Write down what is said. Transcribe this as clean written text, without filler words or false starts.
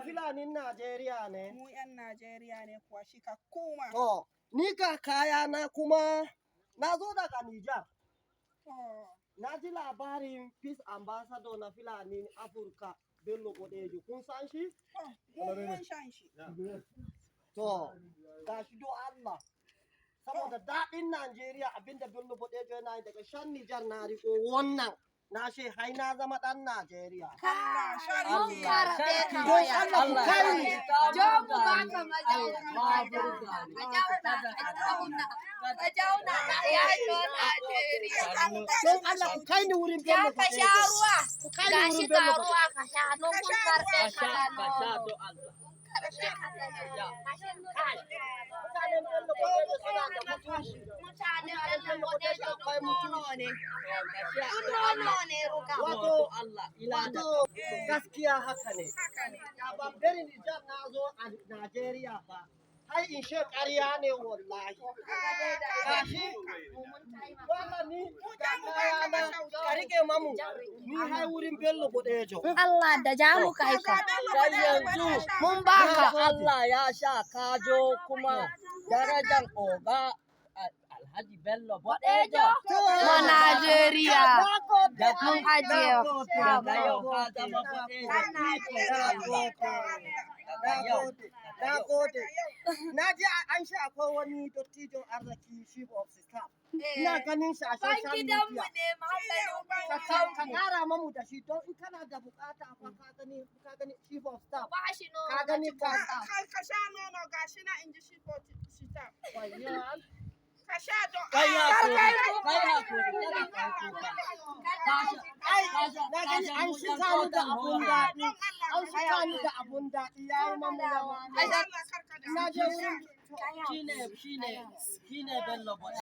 Filanin Najeriya ne. Mu 'yan Najeriya ne kuwa shi ka kuma. To, ni ga kayana kuma na zo daga Nijar. To, Na ji labarin Peace Ambassador na Filanin Afirka Bello Bodejo. Kun san shi? To, mu mun shan shi. To, ga shi do Allah. Saboda daɗin Najeriya, abinda Bello Bodejo yana yi daga shan Nijar, na riko wannan. Na ce hai na zama ɗan Najeriya. Allah Mun sharki. karɓe ka. Don Allah ku kai ni. Jo mu baka mazauna. Ka zauna, ka zauna. Ka zauna na ya zo Najeriya. Don Allah ku kai ni wurin Ya Bello ka sha Bodejo. ruwa. Ku kai ni Gashi wurin ga Bello. ruwa ka sha. Don mun karɓe ka da Ka sha nono. don Allah. Mun karɓe ka da nono. Ka sha nono. Mutanen Bello Bodejo suna da mutunci. Mutanen Bello Bodejo duk nono ne. Duk nono ne ruga. Wato, Don Allah ila da wato gaskiya haka ne. Haka ne. Da ban bari Nijar na zo a Najeriya ba. Ai in she ƙarya ne wallahi. Gashi, wannan ni ga kayana, ka rike mamu. Ni hai wurin Bello Bodejo. In Allah da ja mu kai ka. Kai yanzu Mun baka. da Allah ya sha kajo kuma darajan oga Alhaji Bello Bodejo. Ma Najeriya. Da Mun ajiye. Daga yau ka zama Bodejo. Na gode. Na gode. Na gode. Na ji an shi akwai wani dattijon arziki, chief of staff. Ina ganin shi a Ban social gidanmu media. ne mahaifin Ka kara mamu da shi don in kana da bukata fa ka gani chief of staff. Ba shi nono. Ka gani ka Ka sha nono gashi na in ji shi ko shi ta. Ka sha don Kai hakuri, kai hakuri, kada ka yi kuka. Ai na gani an shika ni da abun daɗi. An shika ni da abun daɗi ya yi mamu yawa. Allah karka da. Na je wurin Shine Bello Bodejo.